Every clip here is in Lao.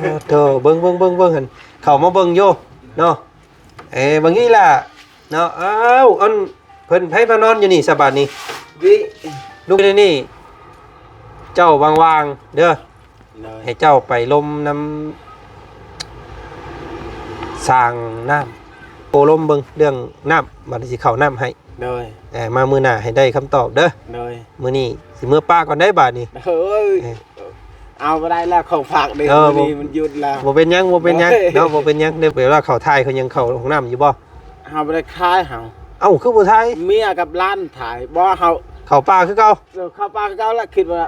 ໂທ້ ເບິ່ງໆໆໆ ຫັ້ນ ເຂົ້າມາເບິ່ງຢູ່ເນາະ. ເອີ ບາງທີລະເນາະ. ອ້າວ ອັນ ເພິ່ນໃຜມານອນຢູ່ນີ້ສະບາດນີ້? ວິ ລູກໃນນີ້ ເຈົ້າວ່າງໆເດີ ໂດຍ ໃຫ້ເຈົ້າໄປລົມນຳຊ່າງນ້ຳ ໂອ້ລົມເບິ່ງເລື່ອງນ້ຳ ບາດນີ້ຊິເຂົ້ານ້ຳໃຫ້ ໂດຍ ເອີ ມາມື້ໜ້າໃຫ້ໄດ້ຄຳຕອບເດີ ໂດຍ. ມື້ນີ້ຊິເມືອປະກ່ອນໄດ໋ບາດນີ້ ໂອ້ຍ ເອີ ເອົາບໍ່ໄດ້ແລ້ວ ເຂົ້າພັກເດ້ ເອີ ມື້ນີ້ມັນຢຸດແລ້ວ ບໍ່ເປັນຫຍັງ ບໍ່ເປັນຫຍັງ ໂດຍ ເນາະ ບໍ່ເປັນຫຍັງເດ້. ແບບວ່າເຂົາຖ່າຍ ເຂົາຫຍັງ ເຂົ້າຫ້ອງນ້ຳຢູ່ບໍ່? ເຮົາບໍ່ໄດ້ຖ່າຍ ເຮົາ ເອົ້າ ຄືບໍ່ຖ່າຍ? ເມຍກັບຫຼານຖ່າຍ ບໍ່ ເຮົາເຂົ້າປ່າຄືເກົ່າ ເອີ ເຂົ້າປ່າຄືເກົ່າລະ ຄິດວ່າ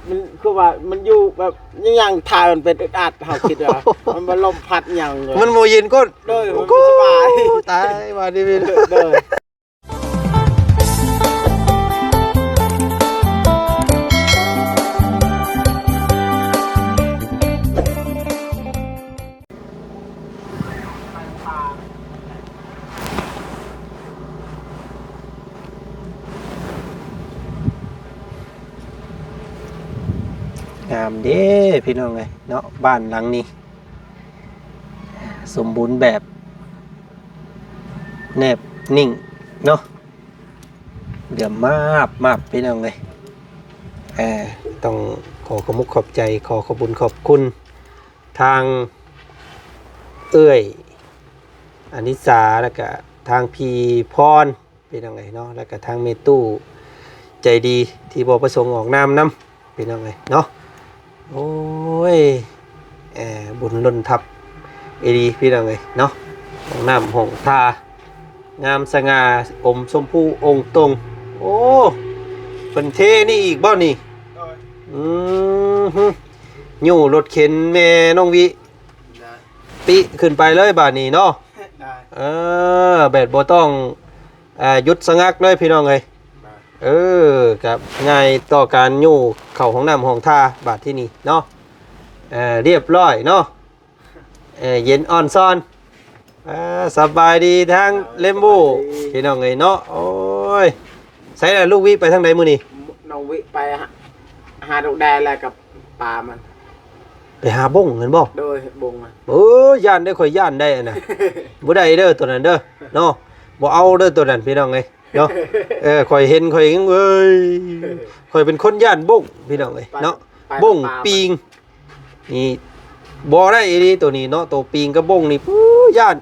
ມັນຄືວ່າມັນຢູ່ແບບ ຍັງ ຍັງຖ່າຍ ມັນເປັນອຶດອັດ ເຮົາຄິດວ່າ ມັນບໍ່ລົມພັດຫຍັງ ມັນບໍ່ເຢັນກົ້ນ ໂດຍ ມັນບໍ່ສະບາຍ ໂອ້ ຕາຍວ່າດີ ໂດຍ. ງາມເດ້ພີ່ນ້ອງເອີຍເນາະ ບ້ານຫຼັງນີ້ສົມບູນແບບ ແນບນິ່ງເນາະ ເຫຼື້ອມມາບໆ ພີ່ນ້ອງເອີຍ. ເອີ ຕ້ອງຂໍຂອບມຸກຂອບໃຈ ຂໍຂອບບຸນຂອບຄຸນທາງເອື້ອຍອະນິສາ ແລ້ວກະທາງພີ່ພອນ ພີ່ນ້ອງເອີຍເນາະ ແລ້ວກະທາງແມ່ຕູ້ໃຈດີທີ່ບໍ່ປະສົງອອກນາມນຳ ພີ່ນ້ອງເອີຍເນາະ. ໂອ້ຍ ເອີ ບຸນລົ້ນທັບອີ່ຫຼີ ພີ່ນ້ອງເອີຍເນາະ. ຫ້ອງນ້ຳຫ້ອງທ່າງາມສະຫງ່າ ອົມຊົມພູອົງຕົງ. ໂອ້ ເພິ່ນເທນີ້ອີກບໍ່ນີ້? ໂດຍ ອືມ ຍູ້ລົດເຂັນແມ່ນ້ອງວິ ໄດ້ ປິຂຶ້ນໄປເລີຍບາດນີ້ເນາະ. ໄດ້ ເອີ ແບບບໍ່ຕ້ອງ ອ່າ ຢຸດສະງັກເລີຍພີ່ນ້ອງເອີຍ. ເອີ ກະງ່າຍຕໍ່ການຍູ້ເຂົ້າຫ້ອງນ້ຳຫ້ອງທ່າບາດທີນີ້ເນາະ. ເອີ ລຽບລ້ອຍເນາະ ເອີ ເຢັນອ່ອນຊອນ. ອ່າ ສະບາຍດີທາງເລມໂບ ສະບາຍດີ ພີ່ນ້ອງເອີຍເນາະ. ໂອ້ຍ ໃສລະລູກວິໄປທາງໃດມື້ນີ້? ນ້ອງວິໄປຫາ ຫາດອກແດແລ້ວກັບປາມັນ ໄປຫາບົ້ງແມ່ນບໍ່? ໂດຍ ບົ້ງມັນ. ເອີ ຢ້ານເດີ ຂ້ອຍຢ້ານໄດ໋ອັນນະ ບໍ່ໄດ້ເດີໂຕນັ້ນເດີເນາະ ບໍ່ເອົາເດີໂຕນັ້ນ ພີ່ນ້ອງເອີຍເນາະ. ເອີ ຂ້ອຍເຫັນ ຂ້ອຍ ເອີຍ ຂ້ອຍເປັນຄົນຢ້ານບົ້ງ ພີ່ນ້ອງເອີຍເນາະ. ບົ້ງ ປາ ປິງ ນີ້ບໍ່ໄດ້ອີ່ຫຼີໂຕນີ້ເນາະ ໂຕປິງກັບບົ້ງນີ້ ປູ້ ຢ້ານ.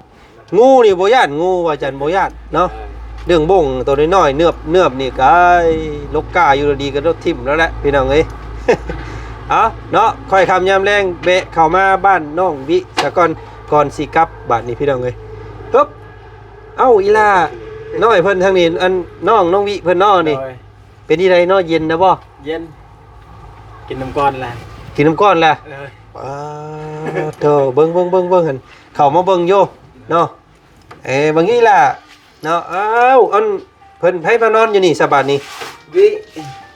ງູນີ້ບໍ່ຢ້ານ ງູວ່າຈັນບໍ່ຢ້ານເນາະ. ເອີ ເລື່ອງບົ້ງໂຕນ້ອຍໆ ເໜືອບ ເໜືອບນີ້ກາຍ ລົກກ້າຢູ່ດີໆ ກະໂດດຖິ້ມແລ້ວແຫຼະ ພີ່ນ້ອງເອີຍ. ເອົາເນາະ ຄ່ອຍຄ່ຳຍາມແລງແວະເຂົ້າມາບ້ານນ້ອງວິສາກ່ອນ ກ່ອນຊິກັບບາດນີ້ ພີ່ນ້ອງເອີຍ. ຮຶບ ເອົ້າ ອີ່ຫຼ້ານ້ອຍເພິ່ນທາງນີ້ ອັນ ນ້ອງ ນ້ອງວິເພິ່ນເນາະນີ້. ໂດຍ ເປັນຈັ່ງໃດເນາະ ເຢັນແລ້ວບໍ່? ເຢັນ ກິນນ້ຳກ້ອນແລ້ວ ກິນນ້ຳກ້ອນແລ້ວ. ເອີ ປາໂທ ເບິ່ງໆໆໆ ຫັ້ນ ເຂົ້າມາເບິ່ງຢູ່ເນາະ. ເອີ ບາງທີລະເນາະ. ອ້າວ ອັນ ເພິ່ນໃຜມານອນຢູ່ນີ້ສະບາດນີ້? ວິ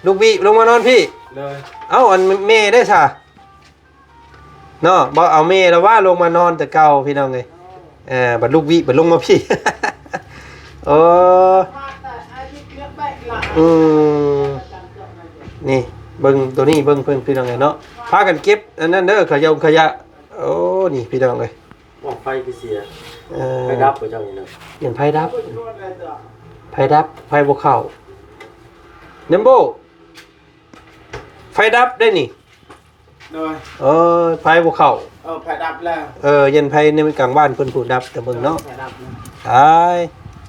ລູກວິລົງມານອນພີ້. ໂດຍ ເອົ້າ ອັນແມ່ເດ້ສະ? ເນາະ ບໍ່ເອົາແມ່ລະວ່າລົງມານອນແຕ່ເກົ່າ ພີ່ນ້ອງເອີຍ. ເອີ ບັດລູກວິບັດລົງມາພີ້. ໂອ້ ອືມ ນີ້ ເບິ່ງໂຕນີ້ ເບິ່ງເພິ່ນ ພີ່ນ້ອງເອີຍເນາະ. ພາກັນເກັບອັນນັ້ນເດີ ຂະຢອງຂະຢະ. ໂອ້ ນີ້ ພີ່ນ້ອງເອີຍ ໝໍ້ໄຟຄືເສຍ. ເອີ ໄຟດັບບໍ່ເຈົ້ານີ້ເນາະ? ຍັງໄຟດັບ ໄຟດັບ ໄຟບໍ່ເຂົ້າ. ແລມໂບ ໄຟດັບໄດ໋ນີ້. ໂດຍ ເອີ ໄຟບໍ່ເຂົ້າ. ເອີ ໄຟດັບແລ້ວ. ເອີ ຢັນໄຟໃນກາງບ້ານເພິ່ນຜູ້ດັບ ແຕ່ເບິ່ງເນາະ. ໂດຍ ໄຟດັບແລ້ວ. ຕາຍ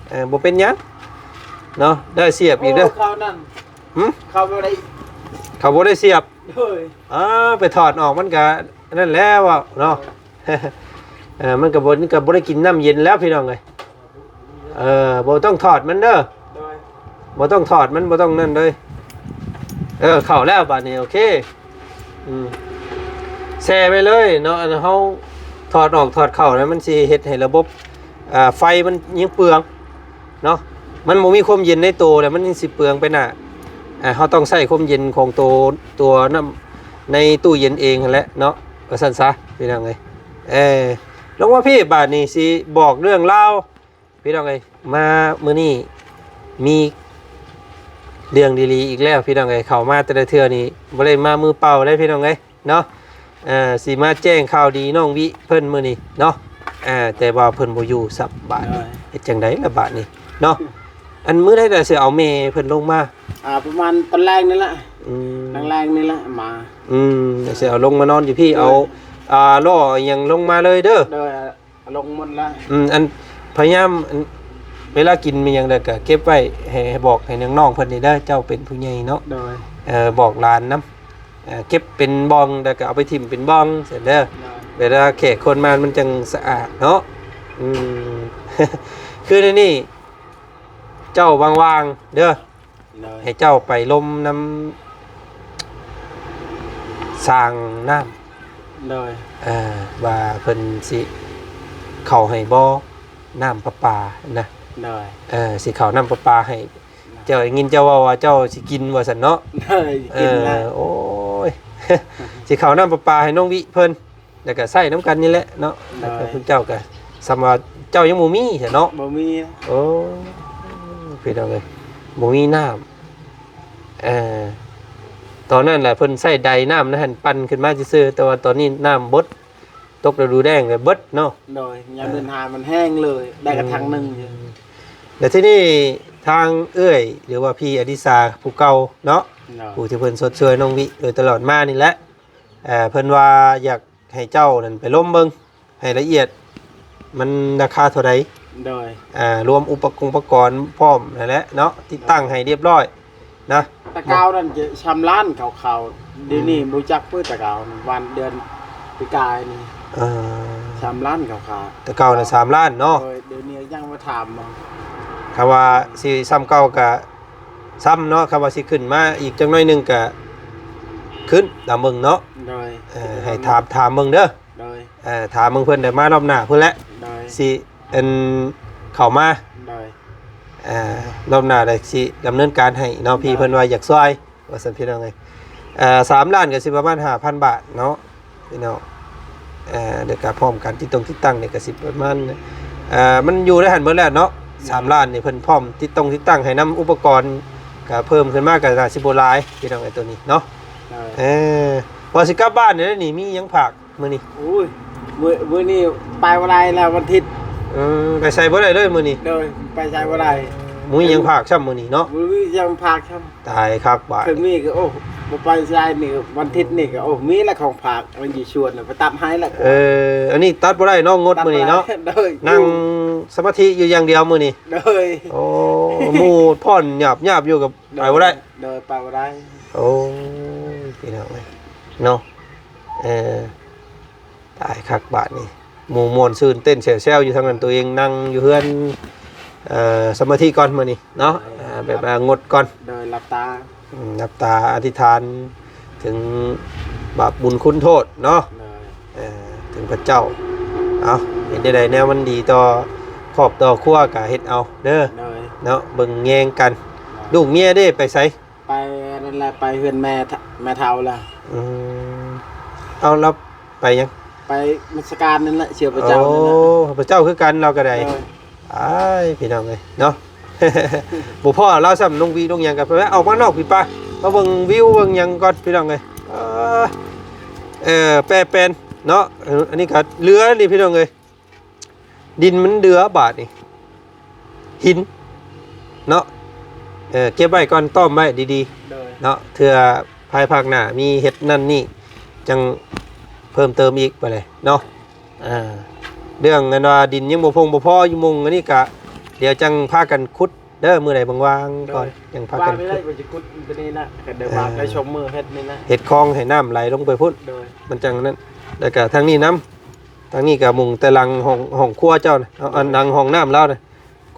ເອີ ບໍ່ເປັນຫຍັງເນາະ ໄດ້ສຽບອີກເດີ. ໂອ້ ເຂົານັ້ນ ຫຶ ເຂົາບໍ່ໄດ້ ເຂົາບໍ່ໄດ້ສຽບ. ໂດຍ ອ່າ ໄປຖອດອອກມັນກະນັ້ນແຫຼະເນາະ. ເອີ ມັນກະບໍ່ ມັນກະບໍ່ໄດ້ກິນນ້ຳເຢັນແລ້ວ ພີ່ນ້ອງເອີຍ. ເອີ ບໍ່ຕ້ອງຖອດມັນເດີ. ໂດຍ ບໍ່ຕ້ອງຖອດມັນ ບໍ່ຕ້ອງນັ້ນເລີຍ. ເອີ ເຂົ້າແລ້ວບາດນີ້ ໂອເຄ. ອືມ ແຊ່ໄວ້ເລີຍເນາະ. ອັນເຮົາຖອດອອກຖອດເຂົ້າແລ້ວ ມັນຊິເຮັດໃຫ້ລະບົບ ອ່າ ໄຟມັນຍັງເປືອງເນາະ. ມັນບໍ່ມີຄວາມເຢັນໃນໂຕແລ້ວ ມັນຍັງຊິເປືອງໄປໜ້າ. ອ່າ ເຮົາຕ້ອງໃຊ້ຄວາມເຢັນຂອງໂຕ ຕົວນ້ຳໃນຕູ້ເຢັນເອງຫັ້ນແຫຼະເນາະ ວ່າຊັ້ນຊະ ພີ່ນ້ອງເອີຍ. ເອີ ລົງມາພີ້ ບາດນີ້ຊິບອກເລື່ອງລາວ ພີ່ນ້ອງເອີຍ. ມາມື້ນີ້ມີເລື່ອງດີໆອີກແລ້ວ ພີ່ນ້ອງເອີຍ. ເຂົ້າມາແຕ່ລະເທື່ອນີ້ບໍ່ໄດ້ມາມືເປົ່າເດ້ ພີ່ນ້ອງເອີຍເນາະ. ອ່າ ຊິມາແຈ້ງຂ່າວດີນ້ອງວິເພິ່ນມື້ນີ້ເນາະ. ອ່າ ແຕ່ວ່າເພິ່ນບໍ່ຢູ່ຊ້ຳບາດນີ້ ໂດຍ ເຮັດຈັ່ງໃດລະບາດນີ້ເນາະ. ອັນມື້ໃດລະຊິເອົາແມ່ເພິ່ນລົງມາ? ອ່າ ປະມານຕອນແລງນີ້ແຫຼະ. ອືມ ແລງໆນີ້ແຫຼະມາ. ອືມ ຊິເອົາລົງມານອນຢູ່ພີ້. ໂດຍ ເອົາ ອ່າ ລໍ້ອີ່ຫຍັງລົງມາເລີຍເດີ. ໂດຍ ລົງໝົດແລ້ວ. ອືມ ອັນ ພະຍາຍາມ ອັນ ເວລາກິນມີຫຍັງແລ້ວກະເກັບໄວ້ໃຫ້ ໃຫ້ ບອກໃຫ້ນ້ອງໆເພິ່ນນີ້ເດີ. ເຈົ້າເປັນຜູ້ໃຫຍ່ເນາະ. ໂດຍ ເອີ ບອກຫຼານນຳ ເອີ ເກັບເປັນບ່ອງ ແລ້ວກະເອົາໄປຖິ້ມເປັນບ່ອງຊັ້ນເດີ. ໂດຍ ເວລາແຂກຄົນມາມັນຈັ່ງສະອາດເນາະ. ອືມ ຄືໃນນີ້ເຈົ້າວ່າງໆເດີ ໂດຍ ໃຫ້ເຈົ້າໄປລົມນຳຊ່າງນ້ຳ ໂດຍ ເອີ ວ່າເພິ່ນຊິເຂົ້າໃຫ້ບໍ່ ນ້ຳປະປານະ. ໂດຍ ເອີ ຊິເຂົ້ານ້ຳປະປາໃຫ້. ໂດຍ ເຈົ້າ ໄດ້ຍິນເຈົ້າເວົ້າວ່າເຈົ້າຊິກິນວ່າຊັ້ນເນາະ. ໂດຍ ກິນແລ້ວ. ເອີ ໂອ້ຍ ຊິເຂົ້ານ້ຳປະປາໃຫ້ນ້ອງວິເພິ່ນ ແລ້ວກະໃຊ້ນຳກັນນີ້ແຫຼະເນາະ. ໂດຍ ແລ້ວກະເພິ່ນເຈົ້າກະ ສ່ຳວ່າເຈົ້າຍັງບໍ່ມີຊະເນາະ. ບໍ່ມີ. ໂອ້ ພີ່ນ້ອງເອີຍ ບໍ່ມີນ້ຳ. ເອີ ຕອນນັ້ນລະເພິ່ນໃຊ້ໄດນ້ຳນັ້ນຫັ້ນປັ່ນຂຶ້ນມາຊື່ໆ ແຕ່ວ່າຕອນນີ້ນ້ຳເບິດ ຕົກລະດູແລ້ງລະເບິດເນາະ. ໂດຍ ຍາມເດືອນຫ້າມັນແຫ້ງເລີຍ ໄດ້ກະຖັງໜຶ່ງ. ອືມ ແລ້ວທີນີ້ທາງເອື້ອຍ ຫຼືວ່າພີ່ອະລິສາຜູ້ເກົ່າເນາະ ໂດຍ ຜູ້ທີ່ເພິ່ນຊົດຊ່ວຍນ້ອງວິໂດຍຕະຫຼອດມານີ້ແຫຼະ ເອີ ເພິ່ນວ່າຢາກໃຫ້ເຈົ້ານັ້ນໄປລົມເບິ່ງໃຫ້ລະອຽດ ມັນລາຄາເທົ່າໃດ. ໂດຍ ອ່າ ລວມອຸປະ ອຸປະກອນພ້ອມຫັ້ນແຫຼະເນາະ ຕິດຕັ້ງໃຫ້ຮຽບຮ້ອຍນະ. ແຕ່ເກົ່ານັ້ນຈະສາມລ້ານເຂົ້າໆ ດຽວນີ້ ອືມ ບໍ່ຈັກເປີດ. ແຕ່ເກົ່າວັນເດືອນປີກາຍນີ້ ເອີ ສາມລ້ານເຂົ້າໆ. ແຕ່ເກົ່ານະສາມລ້ານເນາະ. ໂດຍ ດຽວນີ້ຍັງມາຖາມ ຄຳວ່າຊິສ່ຳເກົ່າກະສ່ຳເນາະ ຄຳວ່າຊິຂຶ້ນມາອີກຈັກໜ້ອຍໜຶ່ງກະຂຶ້ນ ຕາມເບິ່ງເນາະ. ໂດຍ ເອີ ໃຫ້ຖາມ ຖາມເບິ່ງເດີ. ໂດຍ ເອີ ຖາມເບິ່ງເພິ່ນໄດ້ມາລອບໜ້າພຸ້ນແຫຼະ. ໂດຍ ຊິ ອັນ ເຂົ້າມາ. ໂດຍ ເອີ ລອບໜ້າໄດ້ຊິດຳເນີນການໃຫ້ເນາະ. ໂດຍ ພີ່ເພິ່ນວ່າຢາກຊ່ວຍວ່າຊັ້ນ ພີ່ນ້ອງເອີຍ. ເອີ ສາມລ້ານກະຊິປະມານຫ້າພັນບາດເນາະ ພີ່ນ້ອງ. ເອີ ແລ້ວກະພ້ອມການຕິດຕົງຕິດຕັ້ງນີ້ກະຊິປະມານ ເອີ ມັນຢູ່ໃນຫັ້ນເບິດແລ້ວເນາະ. ໂດຍ ສາມລ້ານນີ້ເພິ່ນພ້ອມຕິດຕົງຕິດຕັ້ງໃຫ້ນຳ ອຸປະກອນກະເພີ່ມຂຶ້ນມາກະໜ້າຊິບໍ່ຫຼາຍ ພີ່ນ້ອງເອີຍ ໂຕນີ້ເນາະ. ໂດຍ ເອີ ວ່າຊິກັບບ້ານແລ້ວນີ້ ມີຫຍັງຝາກ ມື້ນີ້? ໂອ້ຍ ມື້ ມື້ນີ້ໄປບໍ່ໄດ້ແລ້ວ ວັນທິດ. ເອີ ໄປໃສບໍ່ໄດ້ເລີຍມື້ນີ້. ໂດຍ ໄປໃສບໍ່ໄດ້. ບໍ່ມີຫຍັງຝາກຊ້ຳມື້ນີ້ເນາະ. ບໍ່ມີຫຍັງຝາກຊ້ຳ. ຕາຍຄັກບາດ. ຄືມີກະ ໂອ້ ບໍ່ໄປໃສນີ້ ວັນທິດນີ້ກະ ໂອ້ ມີແລ້ວຂອງຝາກ ມັນຢູ່ສວນ ໄປຕັດໃຫ້ແລ້ວ. ເອີ ອັນນີ້ຕັດບໍ່ໄດ້ເນາະ ງົດມື້ນີ້ເນາະ. ໂດຍ ນັ່ງສະມາທິຢູ່ຢ່າງດຽວມື້ນີ້. ໂດຍ ໂອ້ ໝູ່ຜ່ອນຫຍາບໆຢູ່ກະໄປບໍ່ໄດ້. ໂດຍ ໄປບໍ່ໄດ້. ໂອ້ຍ ພີ່ນ້ອງເອີຍ ເນາະ. ເອີ ຕາຍຄັກບາດນີ້ ໝູ່ມ່ວນຊື່ນເຕັ້ນແຊວໆຢູ່ທາງນັ້ນ ໂຕເອງນັ່ງຢູ່ເຮືອນ ເອີ ສະມາທິກ່ອນມື້ນີ້ເນາະ. ໂດຍ ອ່າ ແບບວ່າງົດກ່ອນ. ໂດຍ ຫຼັບຕາ ອືມ ຫຼັບຕາອະທິຖານເຖິງບາບບຸນຄຸນໂທດເນາະ. ໂດຍ ເອີ ເຖິງພະເຈົ້າ. ເອົາ ເຮັດແນວໃດແນວມັນດີຕໍ່ຄອບຕໍ່ຄົວກະເຮັດເອົາເດີ. ໂດຍ ເນາະ ເບິ່ງແຍງກັນ. ໂດຍ ລູກເມຍເດ້ໄປໃສ? ໄປນັ້ນແຫຼະ ໄປເຮືອນແມ່ ແມ່ເຖົ້າລະ. ອືມ ເອົາ ລາວໄປຫຍັງ? ໄປນະມັດສະການນັ້ນແຫຼະ ເຊື່ອພະເຈົ້ານັ້ນແຫຼະ. ໂອ້ ພະເຈົ້າຄືກັນລາວກະໄດ້. ໂດຍ ອ້າຍ ພີ່ນ້ອງເອີຍເນາະ ບໍ່ພໍລາວຊ້ຳ. ນ້ອງວິນ້ອງຫຍັງກະໄປ ອອກມານອກພີ້ປະ ມາເບິ່ງວິວເບິ່ງຫຍັງກ່ອນ ພີ່ນ້ອງເອີຍ. ເອີ ເອີ ແປແປນເນາະ. ເອີ ອັນນີ້ກະເຫຼືອນີ້ ພີ່ນ້ອງເອີຍ. ດິນມັນເດືອບາດນີ້ ຫີນເນາະ. ເອີ ເກັບໄວ້ກ່ອນ ຕ້ອມໄວ້ດີໆ. ໂດຍ ເນາະ ເທື່ອພາຍພາກໜ້າມີເຮັດນັ້ນນີ້ ຈັ່ງເພີ່ມເຕີມອີກໄປເລີຍເນາະ. ເອີ ເລື່ອງອັນວ່າດິນຍັງບໍ່ພົ່ງບໍ່ພໍຢູ່ມຸງອັນນີ້ກະ ດຽວຈັ່ງພາກັນຂຸດເດີ ມື້ໃດວ່າງໆກ່ອນ. ໂດຍ ຈັ່ງພາກັນຂຸດ. ວ່າງນີ້ແຫຼະ ວ່າຊິຂຸດໂຕນີ້ນະ ກະໄດ້ວ່າງໄດ້ ເອີ ຊົມມື້ເຮັດນີ້ນະ ເຮັດຄອງໃຫ້ນ້ຳໄຫຼລົງໄປພຸ້ນ. ໂດຍ ມັນຈັ່ງນັ້ນ. ແລ້ວກະທາງນີ້ນຳ ທາງນີ້ກະມຸງແຕ່ຫຼັງຫ້ອງ ຫ້ອງຄົວເຈົ້ານະ ເອົາ ອັນຫຼັງຫ້ອງນ້ຳລາວນະ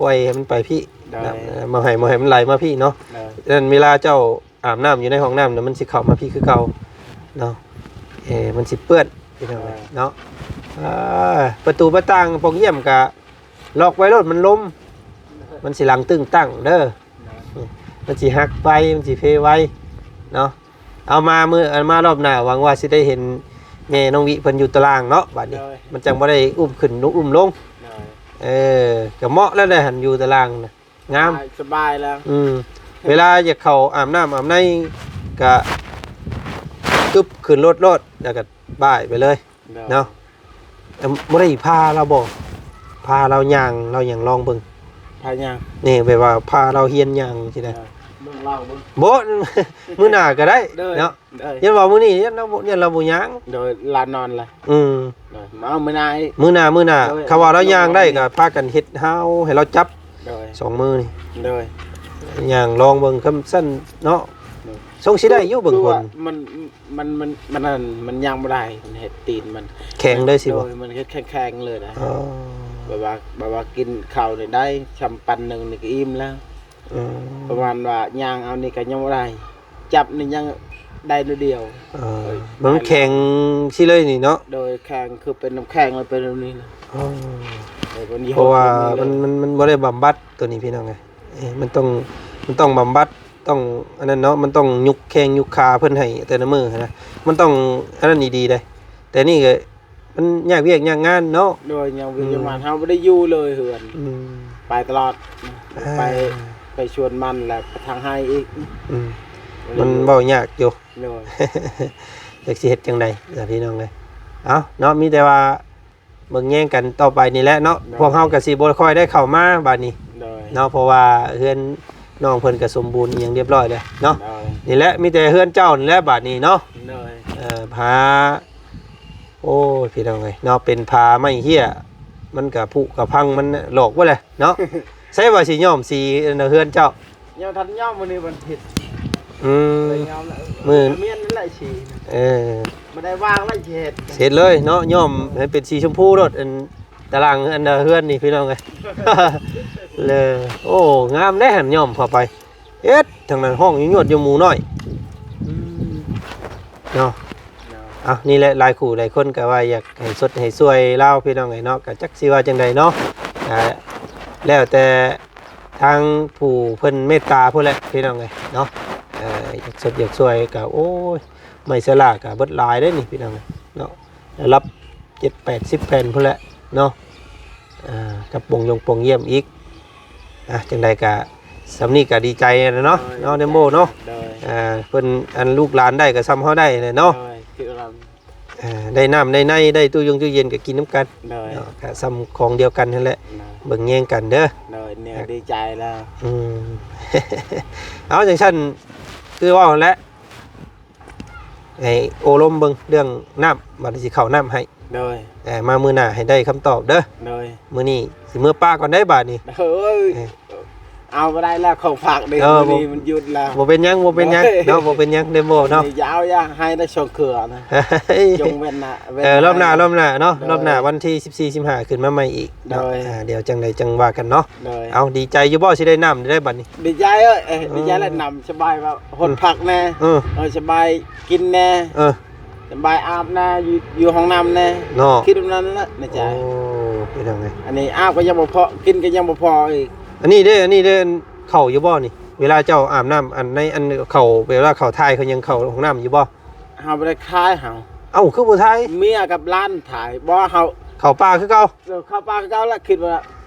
ກ່ອຍໃຫ້ມັນໄປພີ້. ໂດຍ ນ້ຳ ເອີ ບໍ່ໃຫ້ ບໍ່ໃຫ້ມັນໄຫຼມາພີ້ເນາະ. ໂດຍ ນັ້ນເວລາເຈົ້າອາບນ້ຳຢູ່ໃນຫ້ອງນ້ຳນະ ມັນຊິເຂົ້າມາພີ້ຄືເກົ່າເນາະ. ເອີ ມັນຊິເປື້ອນ ພີ່ນ້ອງເອີຍ ໂດຍ ເນາະ. ເອີ ປະຕູປະຕ່າງປ່ອງຢ້ຽມກະລັອກໄວ້ໂລດ ມັນລົມ ມັນຊິຫຼັງຕຶ້ງຕັ້ງເດີ. ໂດຍ ມັນຊິຫັກໄວ ມັນຊິເພໄວເນາະ. ເອົາມາມື້ ອັນມາລອບໜ້າ ຫວັງວ່າຊິໄດ້ເຫັນແມ່ນ້ອງວິເພິ່ນຢູ່ຕາລ່າງເນາະ ບາດນີ້. ໂດຍ ມັນຈັ່ງບໍ່ໄດ້ອຸ້ມຂຶ້ນ ອຸ້ມລົງ. ໂດຍ ເອີ ກະເໝາະແລ້ວແຫຼະຫັ້ນ ຢູ່ຕາລ່າງນະ ງາມ ສະບາຍແລ້ວ. ອືມ ເວລາຢາກເຂົ້າອາບນ້ຳອາບໃນກະຕຶບຂຶ້ນລົດໂລດ ແລ້ວກະ ບ່າຍໄປເລີຍ ໂດຍ ເນາະ. ເອີ່ມ ບໍ່ໄດ້ພາລາວບໍ່? ພາລາວຍ່າງ ລາວຫຍັງລອງເບິ່ງ. ພາຍ່າງ? ນີ້ ແບບວ່າພາລາວຮຽນຍ່າງຊີ້ນະ. ເອີ ເບິ່ງລາວເບິ່ງ. ບໍ່ ມື້ໜ້າກໍໄດ້ ໂດຍ ເນາະ. ໂດຍ ຢ້ານວ່າມື້ນີ້ ຢ້ານລາວບໍ່ ຢ້ານລາວບໍ່ຍ່າງ. ໂດຍ ລາວນອນລະ. ອືມ ໂດຍ ມາເອົາມື້ໜ້າອີກ. ມື້ໜ້າ ມື້ໜ້າ ໂດຍ ຄັນວ່າລາວຍ່າງໄດ້ ໂດຍ ກໍພາກັນເຮັດຮາວໃຫ້ລາວຈັບ ໂດຍ ສອງມືນີ້. ໂດຍ ຍ່າງລອງເບິ່ງ ຄັນຊັ້ນເນາະ. ໂດຍ ຊົງຊິໄດ້ຢູ່ເບິ່ງ ຄືວ່າຄົນ ມັນ ມັນ ມັນ ມັນນັ້ນ ມັນຍ່າງບໍ່ໄດ້ ມັນເຮັດຕີນມັນແຂງເລີຍຊິບໍ່? ໂດຍ ມັນເຮັດແຂງໆເລີຍນະ. ອໍ ແບບວ່າ ແບບວ່າກິນເຂົ້ານີ້ໄດ້ ຊຳປັນໜຶ່ງນີ້ກໍອີ່ມແລ້ວ. ອືມ ປະມານວ່າຍ່າງເອົານີ້ກໍຍັງບໍ່ໄດ້ ຈັບນີ້ຍັງໄດ້ໜ້ອຍດຽວ. ເອີ ເອີ ມັນແຂງຊີ້ເລີຍນີ້ເນາະ? ໂດຍ ແຂງ ຄືເປັນນ້ຳແຂງ ແລ້ວເປັນແບບນີ້ນະ. ອໍ ເອີ ມັນຢູ່ ເພາະວ່າ ມັນ ມັນ ມັນບໍ່ໄດ້ບຳບັດໂຕນີ້ ພີ່ນ້ອງເອີຍ. ເອີ ມັນຕ້ອງ ມັນຕ້ອງບຳບັດ ຕ້ອງອັນນັ້ນເນາະ ມັນຕ້ອງຍຸກແຂ້ງຍຸກຂາເພິ່ນໃຫ້ແຕ່ລະມື້ຫັ້ນນະ ມັນຕ້ອງອັນນັ້ນດີໆເດ້. ແຕ່ນີ້ກໍມັນຍາກວຽກຍາກງານເນາະ. ໂດຍ ຍາກວຽກ ອືມ ຍາກງານ ເຮົາບໍ່ໄດ້ຢູ່ເລີຍເຮືອນ. ອືມ ໄປຕະຫຼອດ ອ່າ ໄປ ໄປສວນມັນ ແລ້ວໄປທາງໄຮ່ອີກ. ອືມ ມັນເວົ້າຍາກຢູ່. ໂດຍ ຈັກຊິເຮັດຈັ່ງໃດລະ ພີ່ນ້ອງເອີຍ. ເອົ້າເນາະ ມີແຕ່ວ່າ ເບິ່ງແຍງກັນຕໍ່ໄປນີ້ແຫຼະເນາະ. ໂດຍ ພວກເຮົາກໍຊິບໍ່ຄ່ອຍໄດ້ເຂົ້າມາບາດນີ້. ໂດຍ ເນາະ ເພາະວ່າເຮືອນນ້ອງເພິ່ນກໍສົມບູນອີ່ຫຍັງຮຽບຮ້ອຍແລ້ວເນາະ. ໂດຍ ນີ້ແຫຼະ ມີແຕ່ເຮືອນເຈົ້ານີ້ແຫຼະບາດນີ້ເນາະ. ໂດຍ ເອີ ພາ ໂອ້ຍ ພີ່ນ້ອງເອີຍເນາະ ເປັນຜ້າໄມ້ເຫ້ຍ ມັນກະຜຸກະພັງ ມັນຫຼອກເບິດແຫຼະເນາະ. ໃສວ່າຊິຍ້ອມສີອັນເຮືອນເຈົ້າ? ຍັງບໍ່ທັນຍ້ອມ ມື້ນີ້ວັນທິດ. ອືມ ບໍ່ໄດ້ຍ້ອມລະ ມື້ ເອົາມຽນນັ້ນແຫຼະສີ. ເອີ ບໍ່ໄດ້ວາງລະ ຊິເຮັດ ເຮັດເລີຍເນາະ ຍ້ອມໃຫ້ເປັນສີຊົມພູໂລດ ອັນຕາລາງອັນເຮືອນນີ້ ພີ່ນ້ອງເອີຍ. ເລີ ໂອ້ ງາມເດ້ຫັ້ນ ຍ້ອມເຂົ້າໄປ ເຮັດທາງນັ້ນຮ້ອງຍວດຢູ່ໝູນ້ອຍ. ອືມ ເນາະ ເນາະ ເອົ້າ ນີ້ແຫຼະ ຫຼາຍຄູ່ຫຼາຍຄົນກໍວ່າຢາກໃຫ້ຊົດໃຫ້ຊ່ວຍລາວ ພີ່ນ້ອງເອີຍເນາະ ກໍຈັກຊິວ່າຈັ່ງໃດເນາະ. ກໍແລ້ວແຕ່ ທາງຜູ້ເພິ່ນເມດຕາພຸ້ນແຫຼະ ພີ່ນ້ອງເອີຍເນາະ. ເອີ ຢາກຊົດຢາກຊ່ວຍກໍ ໂອ້ຍ ໄມ້ສະຫຼາກະເບິດຫຼາຍເດ້ນີ້ ພີ່ນ້ອງເອີຍເນາະ ລະດັບເຈັດແປດສິບແຜ່ນພຸ້ນແຫຼະເນາະ. ອ່າ ກັບປ່ອງຢົງປ່ອງຢ້ຽມອີກ. ອ່າ ຈັ່ງໃດກະ ສ່ຳນີ້ກະດີໃຈແລ້ວເນາະ ໂດຍ ເນາະ ເນມໂບເນາະ. ໂດຍ ອ່າ ເພິ່ນ ອັນລູກຫຼານໄດ້ກະສ່ຳເຮົາໄດ້ແຫຼະເນາະ. ໂດຍ ຄືລຳ ອ່າ ໄດ້ນ້ຳໄດ້ໃນ ໄດ້ຕູ້ຢົງຕູ້ເຢັນກໍກິນນຳກັນ. ໂດຍ ເນາະ ກໍສ່ຳຂອງດຽວກັນຫັ້ນແຫຼະ. ໂດຍ ເບິ່ງແຍງກັນເດີ. ໂດຍ ນີ້ກໍດີໃຈແລ້ວ. ອືມ ເອົາ ຈັ່ງຊັ້ນ ຄືເວົ້າຫັ້ນແຫຼະ ໃຫ້ໂອ້ລົມເບິ່ງເລື່ອງນ້ຳ ບັດນີ້ຊິເຂົ້ານ້ຳໃຫ້. ໂດຍ ເອີ ມາມື້ໜ້າໃຫ້ໄດ້ຄຳຕອບເດີ. ໂດຍ ມື້ນີ້ຊິເມືອປະກ່ອນໄດ໋ບາດນີ້. ໂອ້ຍ ເອີ ເອົາບໍ່ໄດ້ແລ້ວ ຂອງຝາກນີ້ ເອີ ມື້ນີ້ມັນຢຸດແລ້ວ. ບໍ່ເປັນຫຍັງ ບໍ່ເປັນຫຍັງ ໂດຍ ເນາະ ບໍ່ເປັນຫຍັງ ເດມໂບເນາະ. ນີ້ຢ່າເອົາ ຢ່າໃຫ້ໄດ້ຊ່ອງເຄືອນະ. ຈົງເວັ້ນນະ ເອີ ເວັ້ນ ລອບໜ້າ ລອບໜ້າເນາະ. ໂດຍ ລອບໜ້າວັນທີສິບສີ່ ສິບຫ້າ ຂຶ້ນມາໃໝ່ອີກເນາະ. ໂດຍ ອ່າ ດຽວຈັ່ງໃດຈັ່ງວ່າກັນເນາະ. ໂດຍ ເອົາ ດີໃຈຢູ່ບໍ່ ຊິໄດ້ນ້ຳໄດ້ບັດນີ້? ດີໃຈເອີຍ ເອີ ເອີ ດີໃຈແລ້ວ ນ້ຳສະບາຍ ວ່າຫົດ ອືມ ຜັກແດ່. ເອີ ເອີ ສະບາຍກິນແດ່. ເອີ ສະບາຍອາບແດ່ ຢູ່ ຢູ່ຫ້ອງນ້ຳແດ່ເນາະ. ຄິດແບບນັ້ນແຫຼະໃນໃຈ. ໂອ້ ເປັນຫຍັງເລີຍ ອັນນີ້ອາບກໍຍັງບໍ່ພໍ ກິນກໍຍັງບໍ່ພໍອີກ. ອັນນີ້ເດ້ ອັນນີ້ເດ້ ເຂົ້າຢູ່ບໍ່ນີ້? ເວລາເຈົ້າອາບນ້ຳ ອັນໃນ ອັນເຂົ້າ ເວລາເຂົ້າຖ່າຍ ເຂົາຍັງເຂົ້າຫ້ອງນ້ຳຢູ່ບໍ່? ເຮົາບໍ່ໄດ້ຖ່າຍເຮົາ. ເອົ້າ ຄືບໍ່ຖ່າຍ? ເມຍກັບຫຼານຖ່າຍ. ບໍ່ ເຮົາເຂົ້າປ່າຄືເກົ່າ. ເອີ ເຂົ້າປ່າຄືເກົ່າລະ ຄິດວ່າ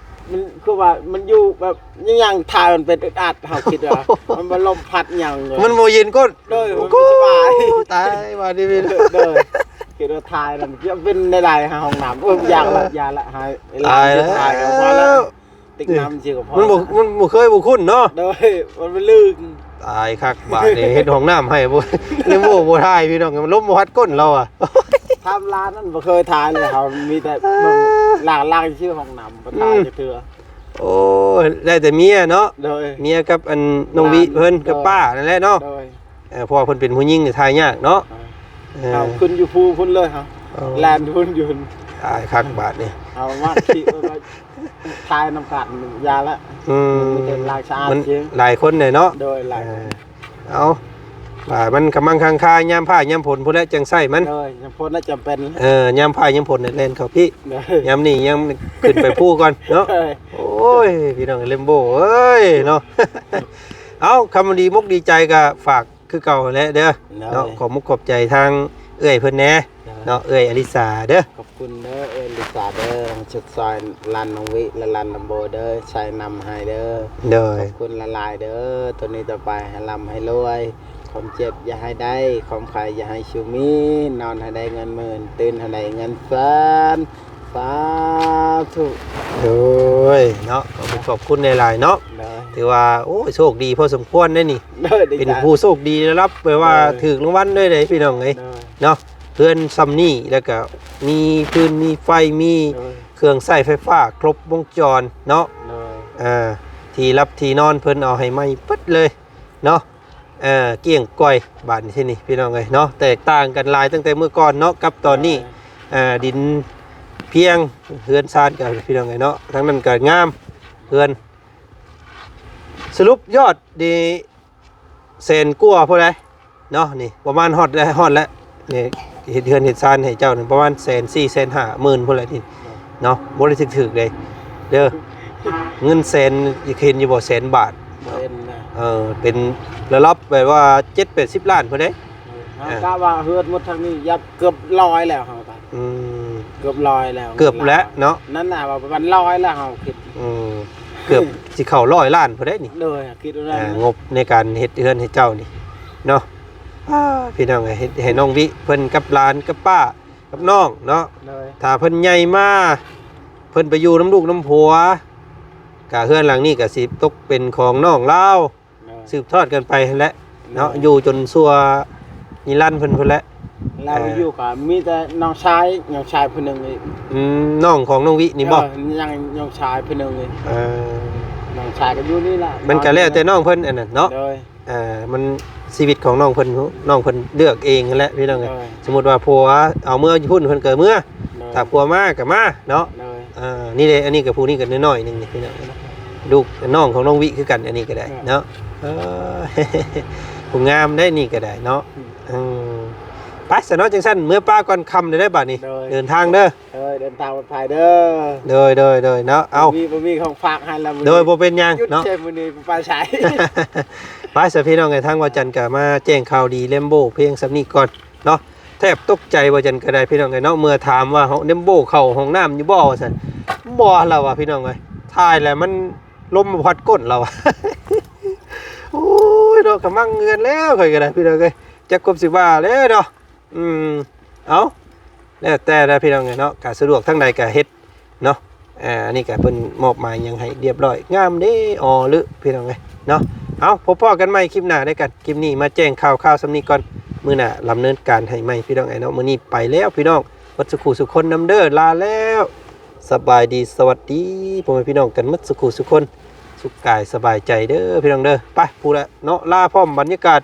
ມັນຄືວ່າມັນຢູ່ແບບ ຍັງ ຍັງຖ່າຍມັນເປັນອຶດອັດ ເຮົາຄິດວ່າ ມັນບໍ່ລົມພັດຫຍັງເລີຍ ມັນບໍ່ເຢັນກົ້ນ. ໂດຍ ມັນບໍ່ສະບາຍ. ໂອ້ ຕາຍ ວ່ານີ້ ໂດຍ ຄິດວ່າຖ່າຍນັ້ນຈະເປັນໃດໆ ຫ້ອງນ້ຳ. ໂອ້ຍ ຢ່າລະ ຢ່າລະ ໃຫ້ຫຼານຖ່າຍກໍພໍລະ. ຕາຍແລ້ວ ຕິກນ້ຳຊື່ກໍພໍ ມັນບໍ່ ລະ ມັນບໍ່ເຄີຍບໍ່ຄຸ້ນເນາະ. ໂດຍ ມັນບໍ່ລຶກ. ຕາຍຄັກບາດນີ້ ເຮັດຫ້ອງນ້ຳໃຫ້ບໍ່ ເນໂມບໍ່ຖ່າຍ ພີ່ນ້ອງ ມັນລົມບໍ່ພັດກົ້ນລາວອະ. ທຳລານນັ້ນບໍ່ເຄີຍຖ່າຍເລີຍ ເຮົາມີແຕ່ເບິ່ງລ້າງໆຊື່ຫ້ອງນ້ຳ ບໍ່ຖ່າຍ ອືມ ຈັກເທື່ອ. ໂອ້ຍ ໄດ້ແຕ່ເມຍເນາະ. ໂດຍ ເມຍກັບອັນນ້ອງວິເພິ່ນ ຫຼານ ກັບ ໂດຍ ປ້ານັ້ນແຫຼະເນາະ. ໂດຍ ເອີ ເພາະວ່າເພິ່ນເປັນຜູ້ຍິງນີ້ຖ່າຍຍາກເນາະ. ເອີ ເອີ ເຮົາຂຶ້ນຢູ່ພູພຸ້ນເລີຍ ເຮົາ ໂອ້ ແລ່ນພຸ້ນຢູ່ ຕາຍຄັກບາດນີ້ ເຮົາມາຂີ່ລົດມາຖ່າຍນຳກັນ ຢ່າລະ. ອືມ ມີແຕ່ລ້າງສະອາດ ມັນ ຊື່ ຫຼາຍຄົນເດ້ເນາະ. ໂດຍ ຫຼາຍ ເອີ ເອົາ ວ່າມັນກຳລັງຄັງຄາ ຍາມຟ້າຍາມຝົນພຸ້ນແຫຼະຈັ່ງໃຊ້ມັນ. ໂດຍ ຍາມຝົນນະຈຳເປັນ. ເອີ ຍາມຟ້າຍາມຝົນນີ້ແລ່ນເຂົ້າພີ້. ໂດຍ ຍາມນີ້ຍັງຂຶ້ນໄປພູກ່ອນເນາະ. ໂດຍ ໂອ້ຍ ພີ່ນ້ອງເລັມໂບເອີຍເນາະ. ເອົາ ຄຳດີມຸກດີໃຈກໍຝາກ ຄືເກົ່າຫັ້ນແຫຼະເດີ ໂດຍ ເນາະ. ຂອບມຸກຂອບໃຈທາງເອື້ອຍເພິ່ນແດ່ ໂດຍ ເນາະ ເອື້ອຍອະລິສາເດີ. ຂອບຄຸນເດີ ເອື້ອຍອະລິສາເດີ ທີ່ຊ່ວຍຫຼານນ້ອງວິ ແລະ ຫຼານລຳໂບເດີ ໃສ່ນ້ຳໃຫ້ເດີ. ໂດຍ ຂອບຄຸນຫຼາຍໆເດີ ຕໍ່ນີ້ຕໍ່ໄປໃຫ້ລ່ຳໃຫ້ລວຍ ຄວາມເຈັບຢ່າໃຫ້ໄດ້ ຄວາມໄຂ້ຢ່າໃຫ້ຊູມີ ນອນໃຫ້ໄດ້ເງິນໝື່ນ ຕື່ນໃຫ້ໄດ້ເງິນແສນ ສາທຸ. ໂດຍເນາະ ຂອບຄຸນ ຂອບຄຸນຫຼາຍໆເນາະ. ໂດຍ ຖືວ່າ ໂອ້ຍ ໂຊກດີພໍສົມຄວນເດ້ນີ້. ໂດຍ ເປັນຜູ້ໂຊກດີລະດັບ ແບບວ່າ ໂດຍ ຖືກລາງວັນເລີຍເດ້ພີ່ນ້ອງເອີຍ. ໂດຍ ເນາະ ເຮືອນຊ່ຳນີ້ ແລ້ວກະມີຟືນ ມີໄຟ ມີ ໂດຍ ເຄື່ອງໃຊ້ໄຟຟ້າຄົບວົງຈອນເນາະ. ໂດຍ ເອີ ທີ່ຫຼັບທີ່ນອນເພິ່ນເອົາໃຫ້ໃໝ່ເບິດເລີຍເນາະ. ເອີ ກ້ຽງກ່ອຍບາດນີ້ ທີ່ນີ້ພີ່ນ້ອງເອີຍເນາະ. ແຕກຕ່າງກັນຫຼາຍຕັ້ງແຕ່ມື້ກ່ອນເນາະ ກັບຕອນນີ້. ໂດຍ ເອີ ດິນພຽງ ເຮືອນຊານກັນພີ່ນ້ອງເອີຍເນາະ. ທາງນັ້ນກໍງາມ ເຮືອນ ສະຫຼຸບຍອດນີ້ ແສນກວ່າພຸ້ນໃດເນາະ. ນີ້ປະມານຮອດແລ້ວ ຮອດແລ້ວ. ນີ້ເຮັດເຮືອນເຮັດຊານໃຫ້ເຈົ້ານີ້ປະມານແສນສີ່ ແສນຫ້າໝື່ນພຸ້ນແຫຼະນີ້ເນາະ. ບໍ່ໄດ້ຖືກໆເດ້ ເດີ ເງິນແສນ ເຫັນຢູ່ບໍ່ ແສນບາດ. ເອີ ເປັນລະດັບແບບວ່າເຈັດແປດສິບລ້ານພຸ້ນເດ້. ເຮົາ ເອີ ກະວ່າເຮືອນໝົດທາງນີ້ຢາກເກືອບຮ້ອຍແລ້ວ ເຮົາກະ ອືມ ເກືອບຮ້ອຍແລ້ວ ເກືອບແລ້ວເນາະ. ນັ້ນນະ ວ່າປະມານຮ້ອຍແລ້ວ ເຮົາຄິດ ອືມ ເກືອບຊິເຂົ້າຮ້ອຍລ້ານພຸ້ນເດ້ນີ້. ໂດຍ ຄິດວ່ານັ້ນ ອ່າ ງົບໃນການເຮັດເຮືອນໃຫ້ເຈົ້ານີ້ເນາະ. ອ່າ ພີ່ນ້ອງເອີຍ ເຮັດໃຫ້ນ້ອງວິເພິ່ນກັບຫຼານກັບປ້າກັບນ້ອງເນາະ. ໂດຍ ຖ້າເພິ່ນໃຫຍ່ມາ ເພິ່ນໄປຢູ່ນຳລູກນຳຜົວ ກະເຮືອນຫຼັງນີ້ກະຊິຕົກເປັນຂອງນ້ອງລາວ ໂດຍ ສືບທອດກັນໄປຫັ້ນແຫຼະເນາະ. ໂດຍ ຢູ່ຈົນຊົ່ວນິລັນເພິ່ນພຸ້ນແຫຼະ. ລາວ ເອີ ຢູ່ກໍມີແຕ່ນ້ອງຊາຍ ນ້ອງຊາຍຜູ້ໜຶ່ງອີກ. ອືມ ນ້ອງຂອງນ້ອງວິນີ້ບໍ່? ເອີ ຍັງນ້ອງຊາຍຜູ້ໜຶ່ງອີກ. ເອີ ນ້ອງຊາຍກໍຢູ່ນີ້ລະ. ມັນກໍແລ້ວແຕ່ນ້ອງເພິ່ນອັນນັ້ນເນາະ. ໂດຍ ເອີ ມັນຊີວິດຂອງນ້ອງເພິ່ນ ນ້ອງເພິ່ນເລືອກເອງຫັ້ນແຫຼະພີ່ນ້ອງເອີຍ. ໂດຍ ສົມມຸດວ່າຜົວເອົາເມືອຢູ່ພຸ້ນ ເພິ່ນກໍເມືອ. ໂດຍ ຖ້າຜົວມາກໍມາເນາະ. ໂດຍ ເອີ ນີ້ເດ້ ອັນນີ້ກໍຜູ້ນີ້ກໍນ້ອຍໆໜຶ່ງນີ້ພີ່ນ້ອງ. ລູກນ້ອງຂອງນ້ອງວິຄືກັນ ອັນນີ້ກໍໄດ້ເນາະ. ເອີ ຜູ້ງາມໄດ໋ນີ້ກໍໄດ້ເນາະ. ອືມ ເອີ ໄປຊະເນາະ ຈັ່ງຊັ້ນເມືອປ້າກ່ອນ ຄ່ຳແລ້ວເດ້ບາດນີ້. ໂດຍ ເດີນທາງເດີ. ເອີ ເດີນທາງປອດໄພເດີ. ໂດຍໆໆເນາະ. ເອົາ ບໍ່ມີ ບໍ່ມີຂອງຝາກໃຫ້ລະມື້ນີ້. ໂດຍ ບໍ່ເປັນຫຍັງເນາະ ຢຸດແຕ່ມື້ນີ້ບໍ່ໄປໃສ. ໄປຊະພີ່ນ້ອງເອີຍ ທາງວາຈັນກໍມາແຈ້ງຂ່າວດີ ແລມໂບ ພຽງສ່ຳນີ້ກ່ອນເນາະ. ແທບຕົກໃຈວ່າຈັ່ງໃດກໍໄດ້ພີ່ນ້ອງເອີຍເນາະ. ເມື່ອຖາມວ່າ ແລມໂບ ເຂົ້າຫ້ອງນ້ຳຢູ່ບໍ່ວ່າຊັ້ນ. ບໍ່ ລາວວ່າພີ່ນ້ອງເອີຍ ຖ່າຍແລ້ວມັນລົມພັດກົ້ນ ລາວວ່າ. ໂອ້ຍເນາະ ກະມັ່ງເຮືອນແລ້ວຂ້ອຍກໍໄດ້ພີ່ນ້ອງເອີຍ ຈັກຄວາມຊິວ່າແລ້ວເນາະ. ອືມ ເອົາ ແລ້ວແຕ່ລະພີ່ນ້ອງເອີຍເນາະ ກະສະດວກທາງໃດກະເຮັດເນາະ. ອ່າ ອັນນີ້ກະເພິ່ນມອບໝາຍຫຍັງໃຫ້ຮຽບຮ້ອຍ ງາມເດ້ ອໍ ລຶ ພີ່ນ້ອງເອີຍເນາະ. ເອົາ ພົບພໍ້ກັນໃໝ່ຄລິບໜ້າເດີກັນ. ຄລິບນີ້ມາແຈ້ງຂ່າວຄາວສ່ຳນີ້ກ່ອນ ມື້ໜ້າດຳເນີນການໃຫ້ໃໝ່ພີ່ນ້ອງເອີຍເນາະ. ມື້ນີ້ໄປແລ້ວພີ່ນ້ອງ ໝົດສູ່ຄູ່ສູ່ຄົນນຳເດີ ລາແລ້ວ. ສະບາຍດີ ສະຫວັດດີ ພໍ່ແມ່ພີ່ນ້ອງກັນໝົດສູ່ຄູ່ສູ່ຄົນ ສຸກກາຍສະບາຍໃຈເດີພີ່ນ້ອງເດີ. ໄປ ພຸ້ນລະເນາະ ລາພ້ອມບັນຍາກາດ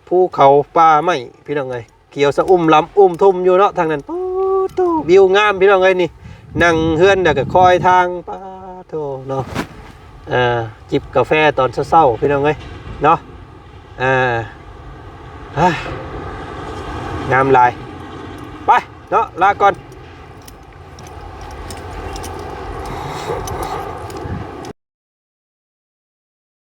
ພູເຂົາປ່າໄມ້ພີ່ນ້ອງເອີຍ ຂຽວຊະອຸ່ມລຳອຸ່ມທຸ່ມຢູ່ເນາະ ທາງນັ້ນ. ໂອ້ໂຕ ວິວງາມພີ່ນ້ອງເອີຍນີ້ ນັ່ງເຮືອນແລ້ວກໍຄອຍທາງ ປາໂທເນາະ. ອ່າ ຈິບກາແຟຕອນເຊົ້າໆ ພີ່ນ້ອງເອີຍເນາະ. ອ່າ ງາມຫຼາຍ. ໄປເນາະ ລາກ່ອນ.